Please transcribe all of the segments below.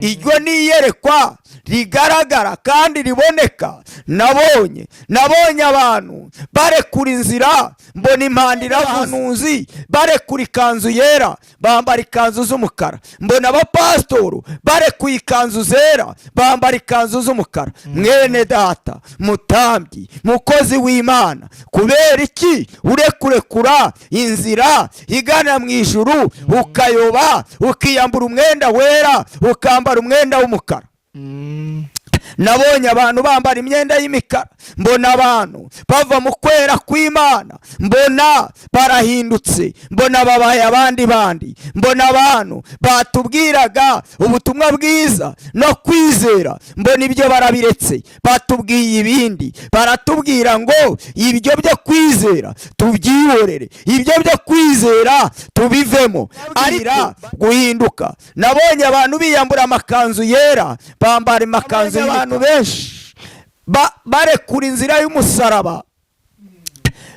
Iryo ni iyerekwa rigaragara kandi riboneka. Nabonye abantu barekura inzira, mbona impanda iravunuzi, barekura ikanzu yera, bambara ikanzu z'umukara. Mbona abapasitoro barekuye ikanzu zera, bambara ikanzu z'umukara. Mwene data, mutambyi, mukozi w'Imana, kubera iki urekurekura inzira igana mu ijuru, ukayoba, ukiyambura umwenda wera, ukambara umwenda w'umukara? Nabonye abantu bambara imyenda y'imikara, mbona abantu bava mu kwera kw'Imana, mbona barahindutse, mbona babaye abandi bandi. Mbona abantu batubwiraga ubutumwa bwiza no kwizera, mbona ibyo barabiretse, batubwiye ibindi. Baratubwira ngo ibyo byo kwizera tubyihorere, ibyo byo kwizera tubivemo. Ariko guhinduka, nabonye abantu biyambura amakanzu yera, bambara amakanzu y'abantu benshi, barekura inzira y'umusaraba,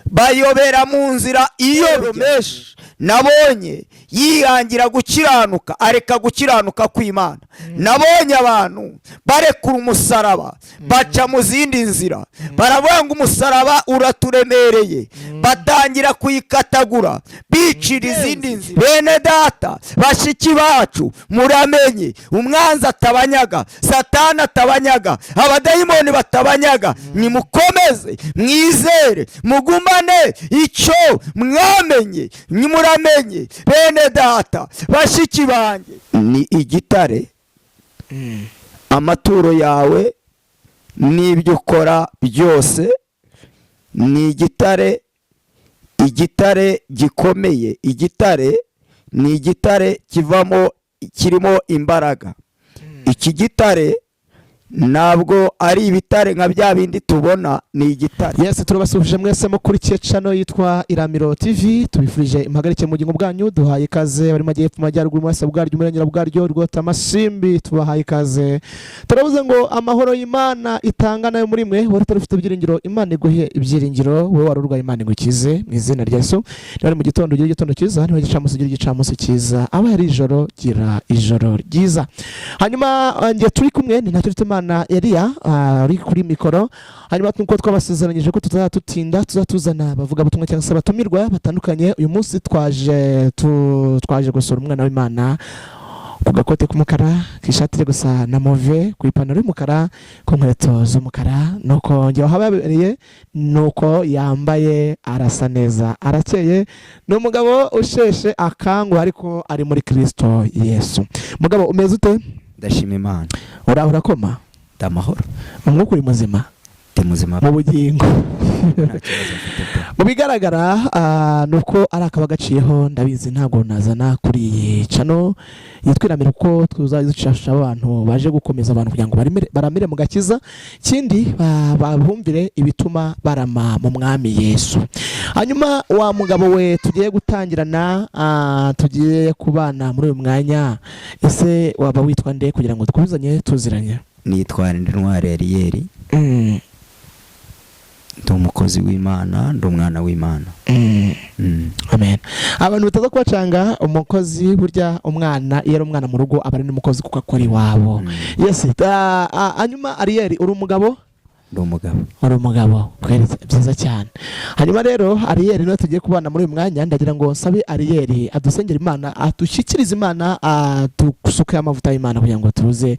bayobera mu nzira iyo menshi. Nabonye yihangira gukiranuka, areka gukiranuka kw'Imana. Nabonye abantu barekura umusaraba, baca mu zindi nzira. Baravuga ngo umusaraba uraturemereye, batangira kuyikatagura, bicira izindi nzira. Bene data, bashiki bacu, muramenye umwanzi atabanyaga, Satani atabanyaga, abadayimoni batabanyaga. Nimukomeze mwizere, mugumane icyo mwamenye. Muramenye, bene data, bashiki banjye, ni igitare. Amaturo yawe n'ibyo ukora byose ni igitare, igitare gikomeye. Igitare ni igitare kivamo, kirimo imbaraga. Iki gitare ntabwo ari ibitare nka bya bindi tubona, ni igitare. Yes, turabasuhuje mwese mukurikiye channel yitwa Iramiro TV. Tubifurije impagarike mu bugingo bwanyu. Duhaye ikaze bari mu majyepfo, majyaruguru, burasirazuba bwaryo, uburengera bwaryo, rwota amasimbi, tubahaye ikaze. Turavuze ngo amahoro y'Imana itanga nayo muri mwe. Wari utari ufite ibyiringiro, Imana iguhe ibyiringiro. Wowe wari urwaye, Imana igukize mu izina rya Yesu. Niba ari mu gitondo, ugire igitondo cyiza. Niba igicamunsi, ugire igicamunsi cyiza. Aba ari ijoro, gira ijoro ryiza. Hanyuma njye turi kumwe ni Ntakirutimana Eliya uri kuri mikoro. Hanyuma nk'uko twabasezeranyije ko tutazatutinda, tuzatuzana abavugabutumwa cyangwa se abatumirwa batandukanye, uyu munsi twaje gusura umwana w'Imana ku gakote k'umukara, ku ishati iri gusa na mauve, ku ipantaro y'umukara, ku nkweto z'umukara. Nuko njye wahabereye, nuko yambaye, arasa neza, arakeye. Ni umugabo usheshe akanguhe, ariko ari muri Kirisito Yesu. Mugabo, umeze ute? Ndashima Imana. Uraho, urakoma? Ndamahoro. Umwuka uri muzima? Ndi muzima. Mu bugingo? Nta kibazo mfite pe. Mu bigaragara ni uko ari akaba gaciyeho. Ndabizi, ntabwo nazana kuri iyi channel yitwa Iramiro kuko tuzajya abantu baje gukomeza abantu kugira ngo baramire mu gakiza, ikindi babumvire ibituma barama mu Mwami Yesu. Hanyuma wa mugabo we tugiye gutangirana, tugiye kubana muri uyu mwanya, ese waba witwa nde kugira ngo twuzanye tuziranye? Nitwa Ntwari Ariyeri. Ndi umukozi w'Imana, ndi umwana w'Imana. Amen. Abantu bataza kubacanga, umukozi, burya umwana iyo ari umwana mu rugo aba ari n'umukozi kuko akora iwabo. Yes. Hanyuma Ariyeri, uri umugabo? Ndi umugabo. Uri umugabo kweri, byiza cyane. Hanyuma rero Ariyeri niwe tugiye kubana muri uyu mwanya. Ndagira ngo nsabe Ariyeri adusengere Imana, adushyikirize Imana, adusuke amavuta y'Imana kugira ngo tuze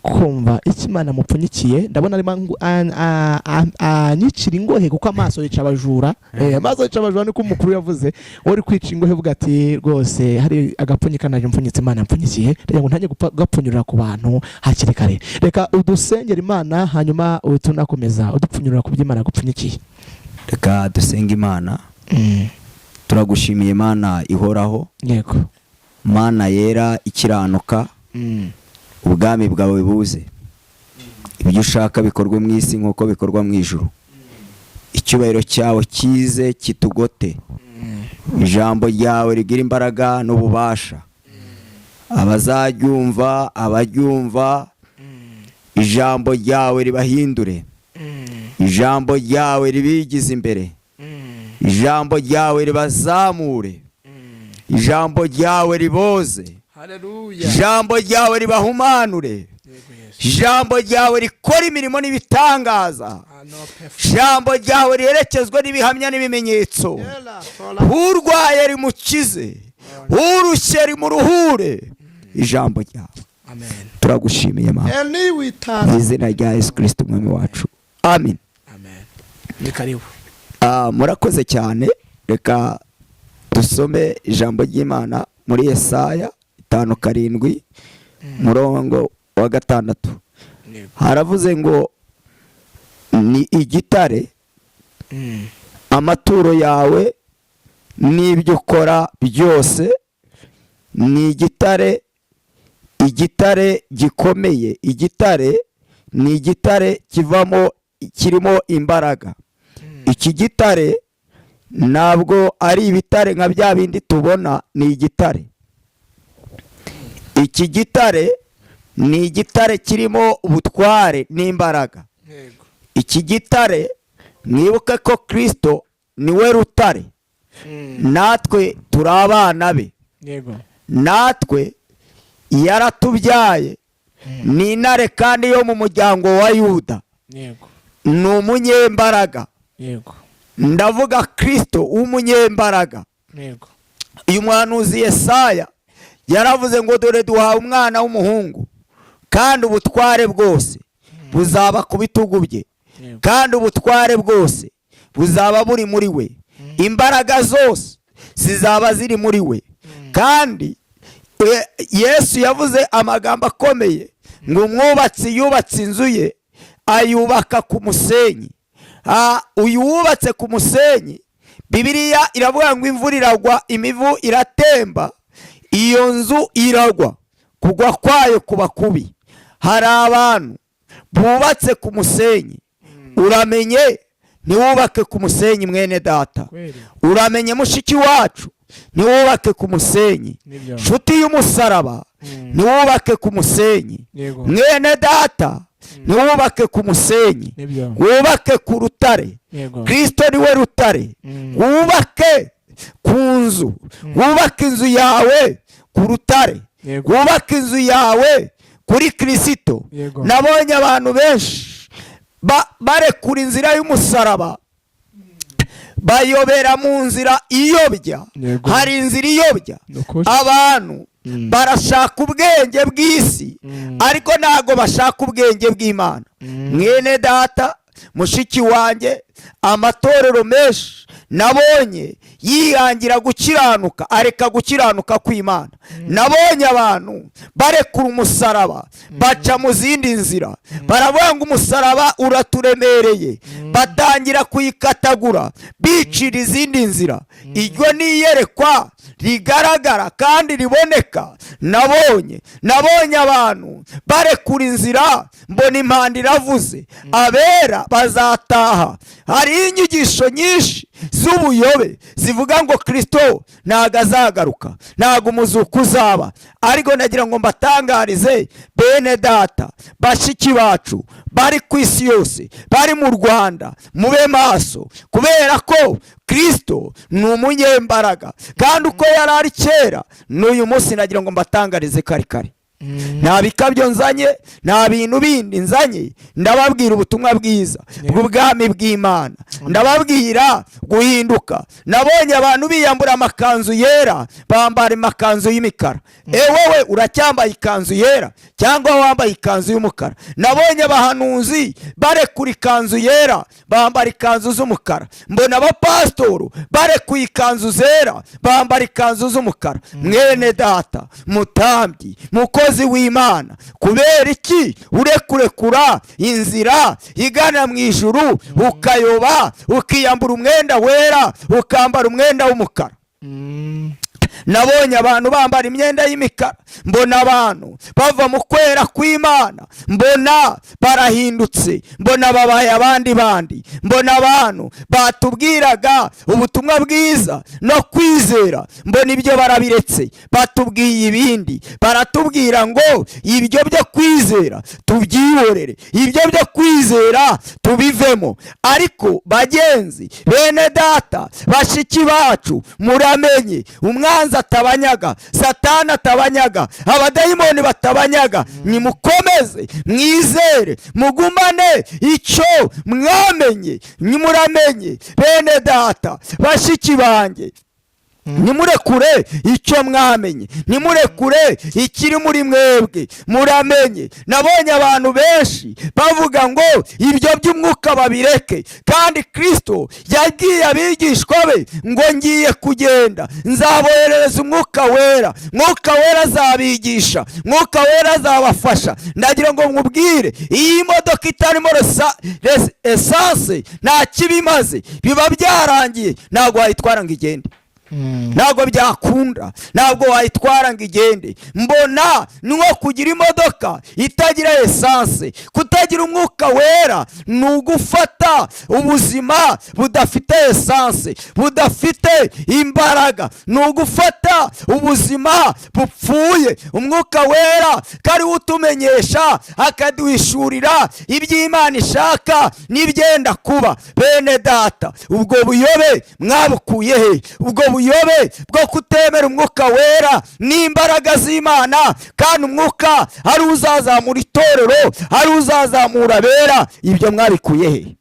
kumva icyo Imana mupfunyikiye. Ndabona arimo anyicira ingohe, kuko amaso yica abajura. Amaso yica abajura, niko umukuru yavuze. Wowe uri kwica ingohe, uvuga ati rwose hari agapfunyika naje mpfunyitse, Imana mpfunyikiye, reka ngo ntange gapfunyurira ku bantu hakiri kare. Reka udusengere Imana, hanyuma uhite unakomeza udupfunyurira ku byo Imana yagupfunyikiye. Reka dusenge Imana. Turagushimiye, Imana ihoraho, Mana yera ikiranuka. Ubwami bwawe buze, ibyo ushaka bikorwe mu isi nk'uko bikorwa mu ijuru. Icyubahiro cyawe kize kitugote, ijambo ryawe rigira imbaraga n'ububasha. Abazaryumva, abaryumva, ijambo ryawe ribahindure, ijambo ryawe ribigize imbere, ijambo ryawe ribazamure, ijambo ryawe riboze. Haleluya. Ijambo ryawe ribahumanure. Yego Yesu. Ijambo ryawe rikora imirimo n'ibitangaza. Ano pefu. Ijambo ryawe riherekezwe n'ibihamya n'ibimenyetso. Ela tola. Urwaye rimukize, urushye rimuruhure. Ijambo ryawe. Amen. Turagushimiye, Mana, Eli mu witana. izina rya Yesu Kirisito Umwami wacu, amen. Amen. Ni karibu. Murakoze cyane. Reka dusome ijambo ry'Imana muri Yesaya 57, murongo wa 6. Yego. Haravuze ngo: "Ni igitare, amaturo yawe n'ibyo ukora byose ni igitare, igitare gikomeye." Igitare ni igitare kivamo, kirimo imbaraga. Iki gitare ntabwo ari ibitare nka bya bindi tubona, ni igitare. Iki gitare ni igitare kirimo ubutware n'imbaraga. Iki gitare, mwibuke ko Kirisito niwe rutare, natwe turi abana be. Natwe yaratubyaye, ni intare kandi yo mu muryango wa Yuda. Ni umunyembaraga. Ndavuga Kirisito w'umunyembaraga. Uyu muhanuzi Yesaya yaravuze ngo: "Dore duhawe umwana w'umuhungu, kandi ubutware bwose buzaba ku bitugu bye, kandi ubutware bwose buzaba buri muri we, imbaraga zose zizaba ziri muri we." Kandi Yesu yavuze amagambo akomeye ngo: "Umwubatsi yubatse inzu ye, ayubaka ku musenyi." Uyu wubatse ku musenyi, Bibiliya iravuga ngo imvura iragwa, imivu iratemba, iyo nzu iragwa, kugwa kwayo kuba kubi. Hari abantu bubatse ku musenyi. Uramenye ntiwubake ku musenyi, mwene data. Uramenye, mushiki wacu, ntiwubake ku musenyi. Nibyo. Nshuti y'umusaraba, ntiwubake ku musenyi. Mwene data, ntiwubake ku musenyi. Wubake ku rutare. Kirisito niwe rutare. Wubake ku nzu, wubake inzu yawe ku rutare. Wubake inzu yawe kuri Kirisito. Nabonye abantu benshi barekura inzira y'umusaraba, bayobera mu nzira iyobya. Hari inzira iyobya. Ni ukuri. Abantu barashaka ubwenge bw'isi, ariko ntabwo bashaka ubwenge bw'Imana. Mwene data, mushiki wanjye, amatorero menshi nabonye yihangira gukiranuka, areka gukiranuka kw'Imana. Nabonye abantu barekura umusaraba, baca mu zindi nzira, baravuga ngo umusaraba uraturemereye, batangira kuyikatagura, bicira izindi nzira. Iryo ni iyerekwa rigaragara kandi riboneka nabonye. Nabonye abantu barekura inzira, mbona impanda iravuze, abera bazataha. Hari inyigisho nyinshi z'ubuyobe zivuga ngo Kirisito ntabwo azagaruka, ntabwo umuzuko uzaba. Ariko nagira ngo mbatangarize, bene data, bashiki bacu bari ku isi yose, bari mu Rwanda, mube maso, kubera ko Kirisito ni umunyembaraga, kandi uko yari ari kera n'uyu munsi, nagira ngo mbatangarize kare kare, nta bikabyo nzanye, nta bintu bindi nzanye. Ndababwira ubutumwa bwiza bw'ubwami bw'Imana, ndababwira guhinduka. Nabonye abantu biyambura amakanzu yera, bambara amakanzu y'imikara. Ewewe uracyambaye ikanzu yera cyangwa wambaye ikanzu y'umukara? Nabonye abahanuzi barekura ikanzu yera, bambara ikanzu z'umukara. Mbona abapasitoro barekuye ikanzu zera, bambara ikanzu z'umukara. Mwene data, mutambyi, mukozi w'Imana, kubera iki urekurekura inzira igana mu ijuru, ukayoba, ukiyambura umwenda wera, ukambara umwenda w'umukara? Nabonye abantu bambara imyenda y'imikara, mbona abantu bava mu kwera kw'Imana, mbona barahindutse, mbona babaye abandi bandi. Mbona abantu batubwiraga ubutumwa bwiza no kwizera, mbona ibyo barabiretse, batubwiye ibindi. Baratubwira ngo ibyo byo kwizera tubyihorere, ibyo byo kwizera tubivemo. Ariko bagenzi, bene data, bashiki bacu, muramenye umwanzi. Umwanzi atabanyaga, Satani atabanyaga, abadayimoni batabanyaga. Nimukomeze mwizere, mugumane icyo mwamenye. Nimuramenye, bene data, bashiki banjye, nimurekure icyo mwamenye, nimurekure ikiri muri mwebwe. Muramenye, nabonye abantu benshi bavuga ngo ibyo by'umwuka babireke, kandi Kirisito yabwiye abigishwa be ngo: "Ngiye kugenda, nzaboherereza Umwuka Wera, Mwuka Wera azabigisha, Mwuka Wera azabafasha." Ndagira ngo nkubwire, iyi modoka itarimo essence nta kiba imaze, biba byarangiye, ntabwo wayitwara ngo igende, ntabwo byakunda, ntabwo wayitwara ngo igende. Mbona ni nko kugira imodoka itagira essence. Kutagira Umwuka Wera ni ugufata ubuzima budafite essence, budafite imbaraga, ni ugufata ubuzima bupfuye. Umwuka Wera kari utumenyesha, akaduhishurira iby'Imana ishaka n'ibyenda kuba. Bene data, ubwo buyobe mwabukuye he? Ubwo buyobe bwo kutemera Umwuka Wera n'imbaraga z'Imana, kandi Umwuka ari uzazamura itorero, ari uzazamura abera, ibyo mwabikuye he?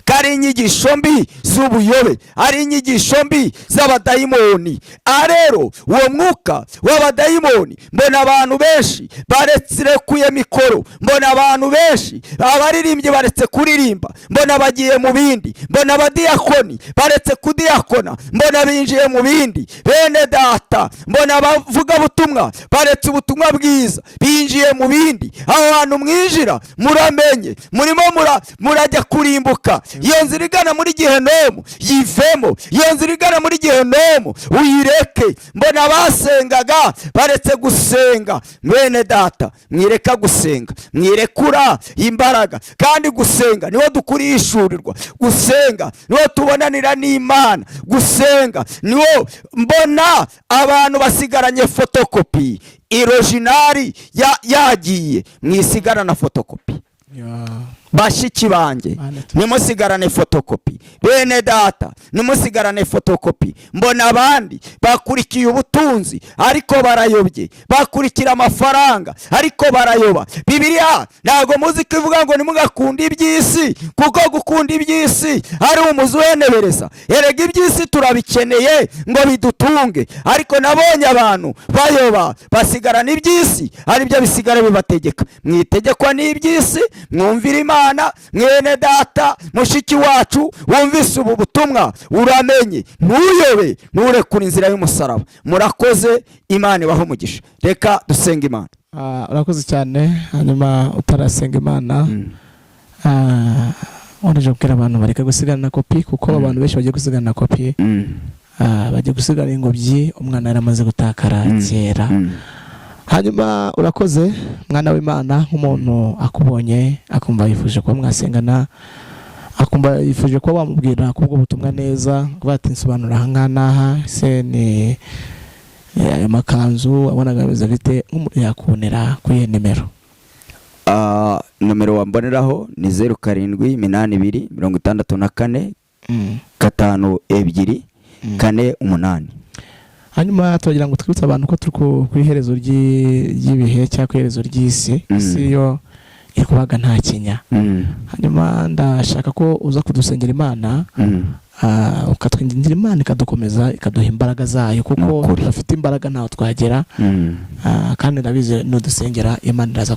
Ko ari inyigisho mbi z'ubuyobe, ari inyigisho mbi z'abadayimoni. Aha rero uwo mwuka w'abadayimoni, mbona abantu benshi baretse rekuye mikoro, mbona abantu benshi, abaririmbyi baretse kuririmba, mbona bagiye mu bindi, mbona abadiyakoni baretse kudiyakona, mbona binjiye mu bindi. Bene data, mbona abavugabutumwa baretse ubutumwa bwiza, binjiye mu bindi. Aho hantu mwinjira, muramenye, murimo murajya kurimbuka. Iyo nzira igana muri gihenomu yivemo, iyo nzira igana muri gihenomu uyireke. Mbona abasengaga baretse gusenga. Mwene data, mwireka gusenga, mwirekura imbaraga. Kandi gusenga niho dukurishurirwa, gusenga niho tubonanira n'Imana, gusenga niho. Mbona abantu basigaranye fotokopi, original yagiye. Mwisigara na fotokopi. Bashiki banjye, nimusigarane fotokopi. Bene data, nimusigarane fotokopi. Mbona abandi bakurikiye ubutunzi ariko barayobye, bakurikira amafaranga ariko barayoba. Bibiliya ntabwo muzi ko ivuga ngo ntimugakunde iby'isi, kuko gukunda iby'isi ari umuzi uhenebereza? Erega iby'isi turabikeneye ngo bidutunge, ariko nabonye abantu bayoba, basigarana iby'isi, aribyo bisigara bibategeka. Mwitegekwa n'iby'isi, mwumvire Imana. Mwene data, mushiki wacu wumvise ubu butumwa, uramenye, ntuyobe, nturekure inzira y'umusaraba. Murakoze, Imana ibaho umugisha. Reka dusenga Imana. Urakoze cyane. Hanyuma utarasenga Imana, waraje kubwira abantu bareka gusigana na kopi, kuko abantu benshi bagiye gusigana na kopi, bagiye gusigana ingobyi umwana yaramaze gutakara kera. Hanyuma urakoze, mwana w'Imana. Nk'umuntu akubonye akumva yifuje kuba mwasengana, akumva yifuje kuba wamubwira kubwo butumwa neza, kuba ati: "Nsobanura aha ngaha n'aha, se ni ayo makanzu abonaga bimeze bite?" Nk'umuntu yakubonera kuri iyo nimero? Nomero wamboneraho ni 0782 64 52 48. Hanyuma turagira ngo twibutse abantu ko turi ku iherezo ry'ibihe cyangwa ku iherezo ry'isi. Isi yo iri kubaga nta kinya. Hanyuma ndashaka ko uza kudusengera Imana, ukatwingingira Imana ikadukomeza, ikaduha imbaraga zayo, kuko Ni ukuri. tudafite imbaraga ntaho twagera. Kandi ndabizi nudusengera Imana iraza.